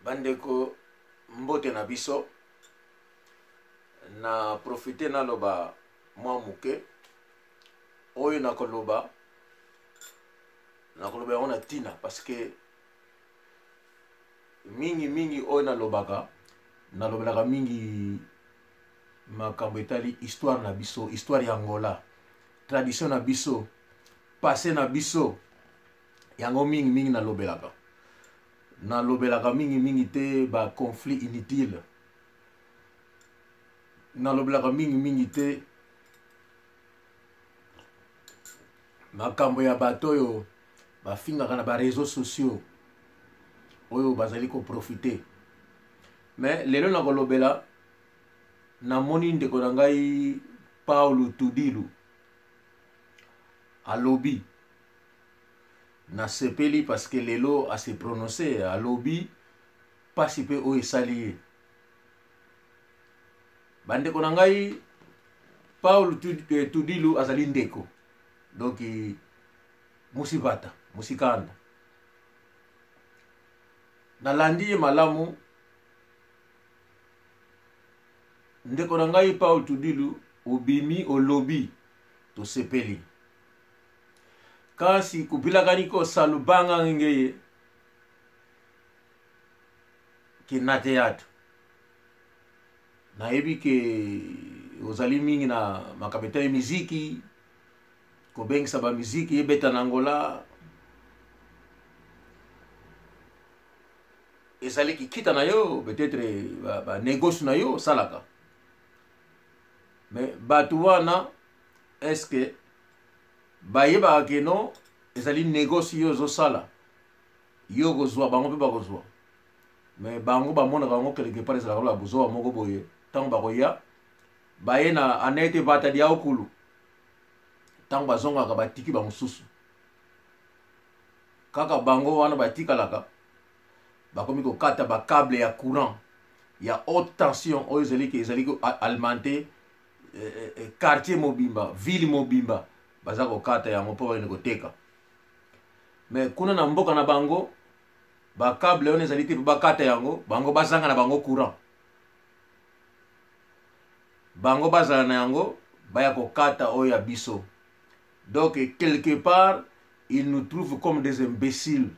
Bandeko, mbote na biso. Na profite naloba mwa moke oyo nakoloba, nakoloba yango na ntina parce que mingi mingi oyo nalobaka, nalobelaka mingi makambo etali histoire na biso, histoire ya Angola, tradition na biso, passé na biso, yango mingi mingi nalobelaka. Nalobelaka mingi mingi te ba conflit inutile, nalobelaka mingi mingi te makambo ya bato oyo bafingaka na ba réseaux sociaux oyo bazali koprofite. Mais lelo nakolobela, namoni ndeko na ngai Paulo Tudilu alobi, nasepeli parce que lelo ase prononce, alobi pasi mpe oyo esali ye. Bandeko na ngai, Paul Tudilu azali ndeko, donc musibata musikanda, nalandi ye malamu. Ndeko na ngai Paul Tudilu, obimi olobi, tosepeli. Kasi kubilakani ko salubanga ngeye kinate yato, nayebi ke ozali mingi na makambo etali miziki, kobengisa bamiziki ebeta na Angola ezali kikita na yo, peut-être banegoce ba na yo osalaka. Mais bato wana, est-ce que bayebaka ke no ezali négoce yo ozosala, yo okozwa, bango mpe bakozwa? Mais bango bamonaka yango quelque part ezalaka lola bozoba moko boye. Ntango bakoya, baye na anete bata dia okulu, ntango bazongaka batiki bamosusu kaka bango wana batikalaka, bakomi kokata bacable ya courant ya haute tension oyo ezali ke ezali koalimenter quartier mobimba, ville mobimba. Baza kokata yango mpo bakende koteka. Mais kuna na mboka na bango, bacable wana ezali te mpo bakata yango. Bango bazanga na bango courant, bango bazala na yango, baya kokata oyo ya biso. Donc quelque part ils nous trouvent comme des imbéciles.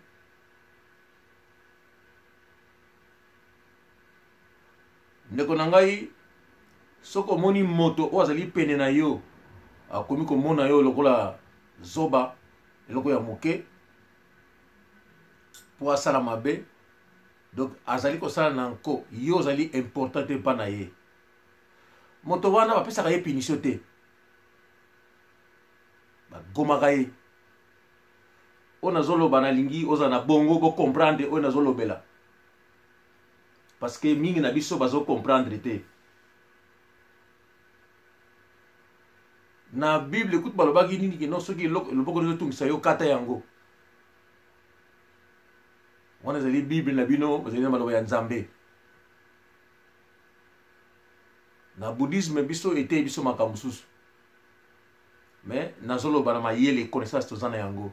Ndeko na ngai, soki omoni moto oyo azali pene na yo akomi komona yo lokola zoba, eloko ya moke mpo asala mabe, donc azali kosala na nko, yo ozali important te mpa na ye, moto wana bapesaka ye punition te, bagomaka ye. Oyo nazoloba, nalingi ozala na bongo bocomprendre oyo nazolobela, parce que mingi na biso bazocomprendre te. Na Bible kutu balobaki nini? Kino soki loboko ezotungisa yo, kata yango. Wana ezali Bible na bino, ezali na maloba ya Nzambe. Na bouddhisme biso eteyi biso makambo mosusu, mais nazoloba na mayele, connaissance toza na yango.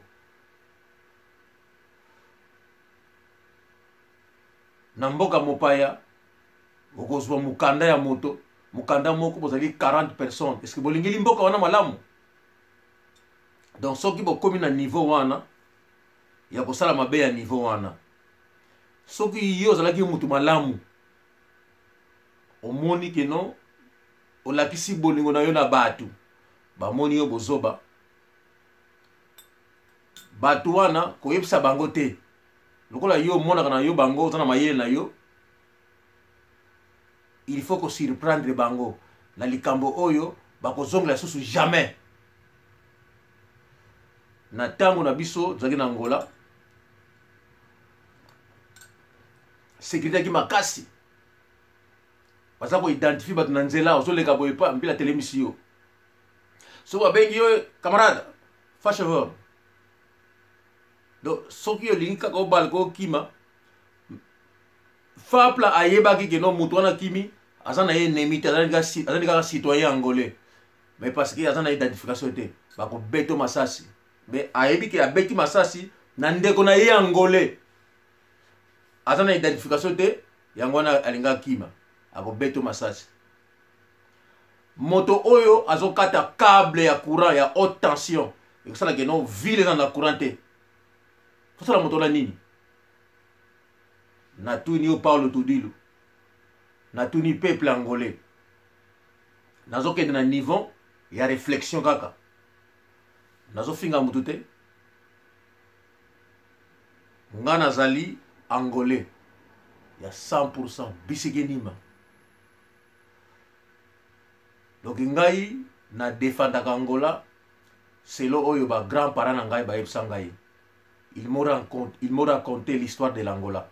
Na mboka mopaya, okozwa mokanda ya moto, mokanda moko bozali 40 personnes. Est ce que bolingeli mboka wana malamu? Donc soki bokomi na niveau wana ya kosala mabe ya niveau wana, soki yo ozalaki mutu malamu, omoni keno olakisi bolingo na yo na bato, bamoni yo bozoba, bato wana koyebisa bango te. Lokola yo omonaka na yo bango oza na mayele na yo, il faut kosurprendre bango na likambo oyo bakozongela lisusu jamais. Na ntango na biso tozalaki na Angola, sécurité yaki makasi, baza koidentifie bato na nzela. Ozoleka boye pa mpila atelemisi yo, soki babengi yo camarade, faz favor. Donc soki olingi kaka obalka, okima, fapla ayebaki ke no moto wana kimi aza na ye ennemi te, azali kaka citoyen angolais, mais parce que aza na identification te, bakobeto masasi. Mais ayebi ke abeti masasi na ndeko na ye angolais. Aza na identification te, yango wana alinga akima, akobeto masasi. Moto oyo azokata cable ya courant ya haute tension, ekosala ke non, ville eza na courant te. Kosala moto wana nini? Natuni yo Paulo Tudilu, natuni peuple angolais, nazokende na niveau ya réflexion kaka, nazofinga motu te. Nga nazali angolais ya 100% bisikenima. Donc ngai na defendaka Angola selo oyo ba grand parents na ngai bayebisa ngai. Ils m'ont raconté l'histoire de l'Angola.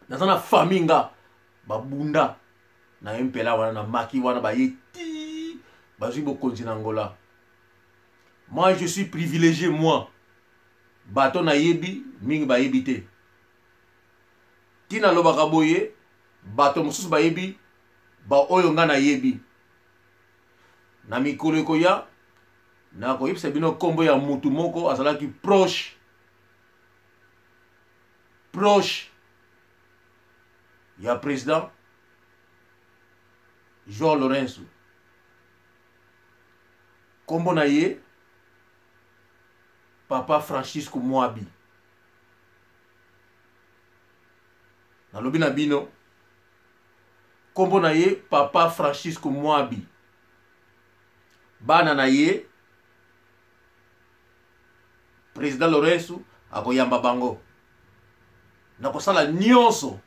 Naza na famille nga babunda na mpela wana na maki wana baye ti bazwi bokonzi na Angola. Moi, je suis privilégié, moi. Bato nayebi mingi bayebi te. Tina lobaka boye, bato mosusu bayebi ba oyo nga nayebi. Na mikolo ekoya nakoyebisa bino kombo ya mutu moko azalaki proche ya président João Lourenço. Kombo na ye Papa Francisco Mwabi. Nalobi na bino kombo na ye Papa Francisco Mwabi. Bana na ye président Lourenço akoyamba bango. Nakosala nyonso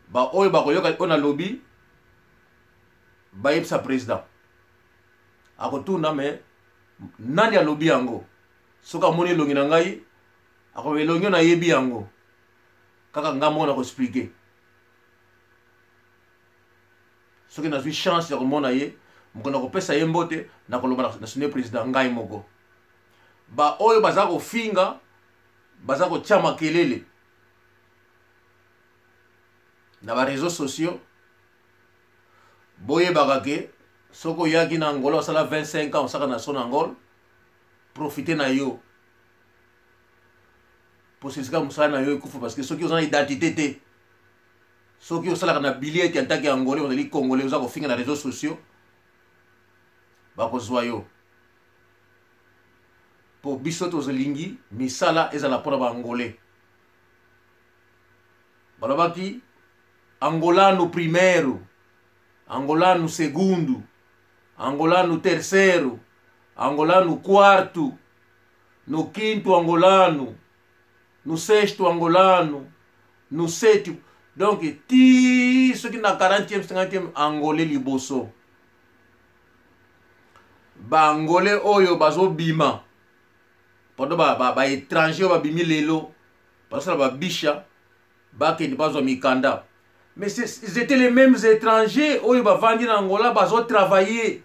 ba oyo bakoyoka oyo nalobi bayebisa président. Akotuna me nani alobi yango. Soki amoni elongi na ngai, akoba elongi oyo nayebi yango kaka ngai moko nakoexplike. Soki nazwi chance ya komona ye moko, nakopesa ye mbote, nakoloba na sine président ngai moko. Ba oyo baza kofinga, baza kotia makelele na ba réseaux sociaux, boyebaka ke soki oyaki na Angola, osala 25 ans, osaka na so na Angola, profite na yo po esika mosala na yo ekufa. Parce que soki oza na identité te, soki osalaka na billet en tant que angolais, ozali congolais, oza kofinga na réseaux sociaux, bakozwa yo. Po biso tozolingi misala ezala mpona baangolais. Balobaki angolano primeiro, angolano segundo, angolano terceiro, angolano quarto, no quinto angolano, no sexto angolano, no sétimo. Donc ti soki na 40e, 50e angolais liboso. Baangolais oyo bazobima, pardon, baétranger oyo babimi lelo, bazosala babisha, bakende bazwa mikanda. Mais ils étaient les mêmes étrangers oyo bavandi na Angola, bazotravailler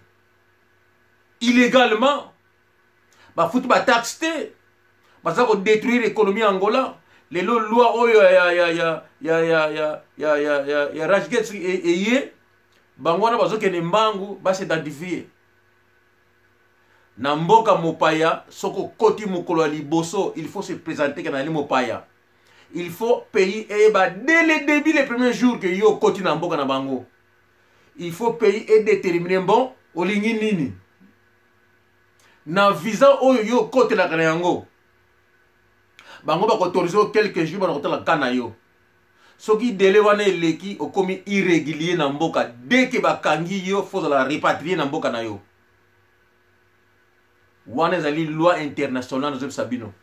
illégalement, bafuti bataxe te, baza kodétruire économie ya Angola. Lelo loi oyo ya Rajget eye, bango wana bazokende mbangu basidentifie na mboka mopaya. Soki okoti mokolo ya liboso, il faut se présenter ke nali mopaya. Il faut pays eyeba dès le début, le premier jour ke yo okoti na mboka na bango. Il faut pays edétermine bon olingi nini na visa oyo yo okotelaka na yango. Bango bakoautorize yo quelques jours, bana kotala ka na yo. Soki délai wana eleki, okomi irrégulier na mboka. Dès ke bakangi yo, faut ozala rapatrié na mboka na yo. Wana ezali loi internationale. Nazobisa bino,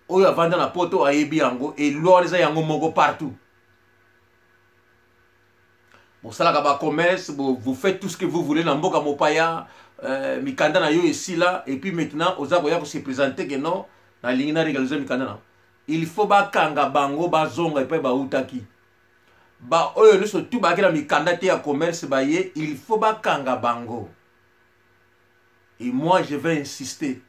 oyo avanda na Poto ayebi yango. E loi wana eza yango moko partout. Bosalaka bacommerce, vous faites tout ce que vous voulez na mboka mopaya, mikanda na yo esila, et puis maintenant oza koya kose présenter ke non, nalingi na régulariser mikanda na. Il faut bakanga bango, bazonga epai bautaki. Baoyo nyonso tu bayaki na mikanda te ya commerce, baye, il faut bakanga bango. Et moi, je vais insister.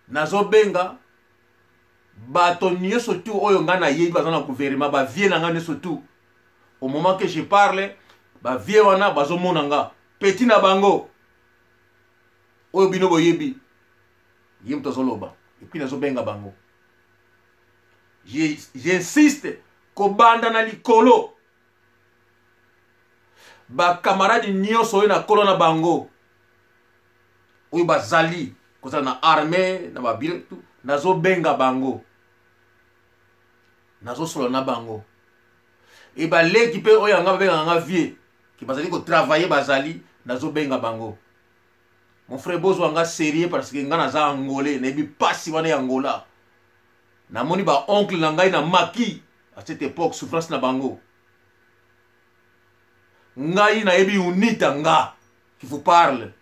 Nazobenga bato nyonso tu oyo ngai nayebi baza na gouvernement, bavieux na ngai nyonso tu. Au moment que je parle, bavieux wana bazomona nga petit na bango oyo bino boyebi ye moto azoloba. Et puis nazobenga bango. J'insiste, kobanda na likolo. Ba camarades nyonso oyo na kolo na bango oyo bazali kozala na armée na babilo tout, nazobenga bango, nazosolola na bango. E baleki mpe oyo yanga babengaka nga vieux ke bazali kotravaille, bazali, nazobenga bango. Mon frère, bozwa nga sérieux parce que nga naza Angolais, nayebi pasi wana ya Angola. Namoni ba oncle na ngai na maki à cette époque, souffrance na bango. Ngai nayebi UNITA, nga qui vous parle,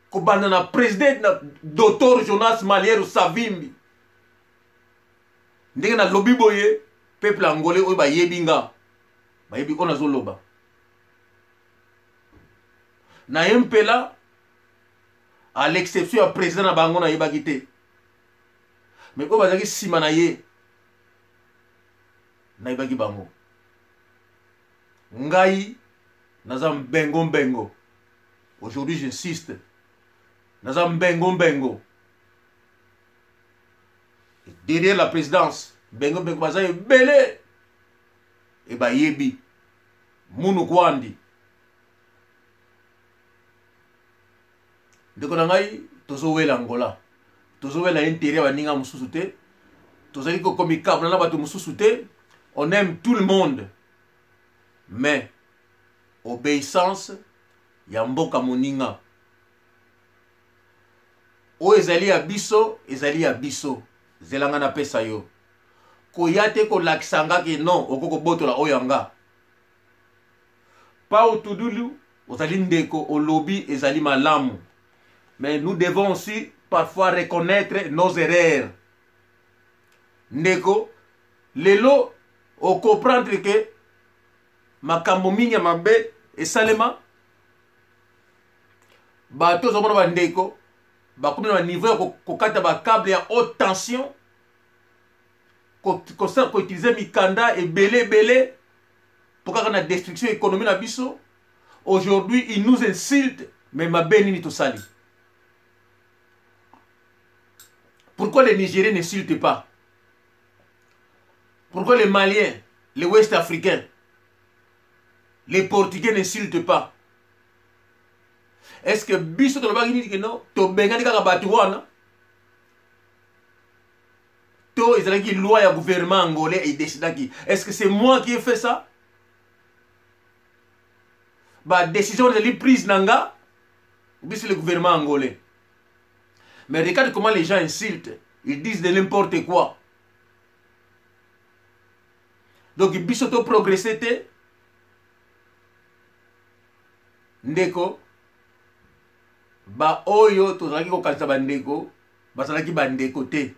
kobanda na président na docteur Jonas Maliero Savimbi. Ndenge nalobi boye, peuple angolais oyo bayebi nga, bayebi oyo nazoloba. Na ye mpela, à l'exception ya président na bango nayebaki te, mais oyo bazalaki nsima na ye nayebaki bango. Ngai naza mbengo mbengo. Aujourd'hui, j'insiste, naza mbengo mbengo. Derrière la présidence, mbengo mbengo baza ebele e bayebi munu kwandi. Ndeko na ngai, tozowela Angola, tozowela intérêt ya baninga mosusu te, tozali kokomikabla na bato mosusu te. On aime tout le monde, mais obéissance ya mboka moninga. Oyo ezali ya biso, ezali ya biso. Zelanga napesa yo. Koya te kolakisa nga ke non, okoki kobotola oyo ya nga. Pau Tudulu, ozali ndeko, olobi ezali malamu, mais nous devons aussi parfois reconnaître nos erreurs. Ndeko, lelo ocomprendre ke makambo mingi ya mabe esalema. Bato ozomona, bandeko bakomi na baniveau ya kokata bacable ya haute tension, koutiliser mikanda ebele ebele mpo kaka na destruction économie na biso. Aujourd'hui, il nous insulte, mais mabe nini tosali? Pourquoi les Nigériens n'insultent pas? Pourquoi les Maliens, les Ouest africains, les Portugais n'insultent pas? Est ce que biso tolobaki nini ke non, tobengani kaka bato wana? To ezalaki loi ya gouvernement angolais edécidaki? Est ce que c'est moi qui ai fait ça? Badécision ezali prise na nga ou bien c'est le gouvernement angolais? Mais regarde comment les gens insultent, ils disent de n'importe quoi. Donc biso to progresser te. Ndeko, baoyo tozalaki kokanisa bandeko, bazalaki bandeko te.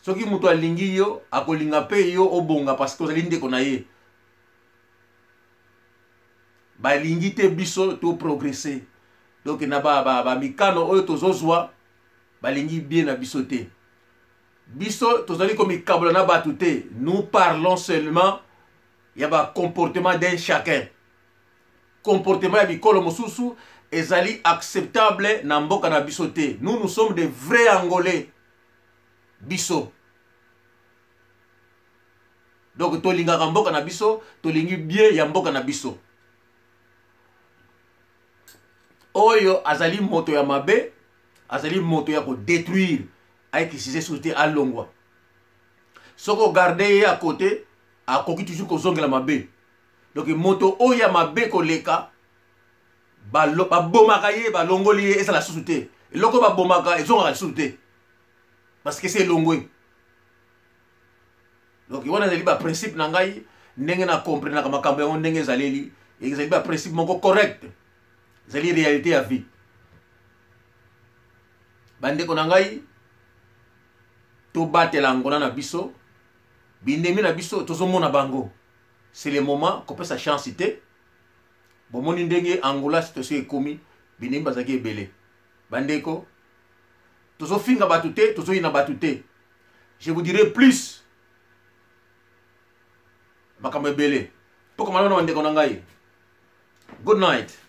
Soki moto alingi yo, akolinga mpe yo obonga parce que ozali ndeko na ye. Balingi te biso to progresser. Donc na bamikano ba, ba oyo tozozwa, balingi bien na biso te. Biso tozali komikabola na bato te. Nous parlons seulement ya bacomportement d'un chacun. Comportement ya bikolo mosusu ezali acceptable na mboka na biso te. Nous, nous sommes des vrais Angolais, biso. Donc tolingaka mboka na biso, tolingi bien ya mboka na biso. Oyo azali moto ya mabe, azali moto ya kodétruire, ayekisize susu te, alongwa. Soki ogarde ye ya côté, akoki toujours kozongela mabe. Donc moto oyo ya mabe koleka, babomaka ye, balongoli ye, ezala susu te. Eloko oyo babomaka ezongaka lisusu te parce que se elongwe. Donc wana ezali baprincipe na ngai, ndenge na comprenaka makambo yango, ndenge ezaleli. Ezali baprincipe moko correct, ezali réalité ya vie. Bandeko na ngai, tobatela Angola na biso. Bindemi na biso, tozomona bango, c'est le moment kopesa chance te. Bomoni ndenge Angola situation ekomi, bindemi bazalaki ebele. Bandeko, tozofinga bato te, tozoyina bato te. Je vous dirai plus makambo ebele mpo komana na bandeko na ngai. Good night.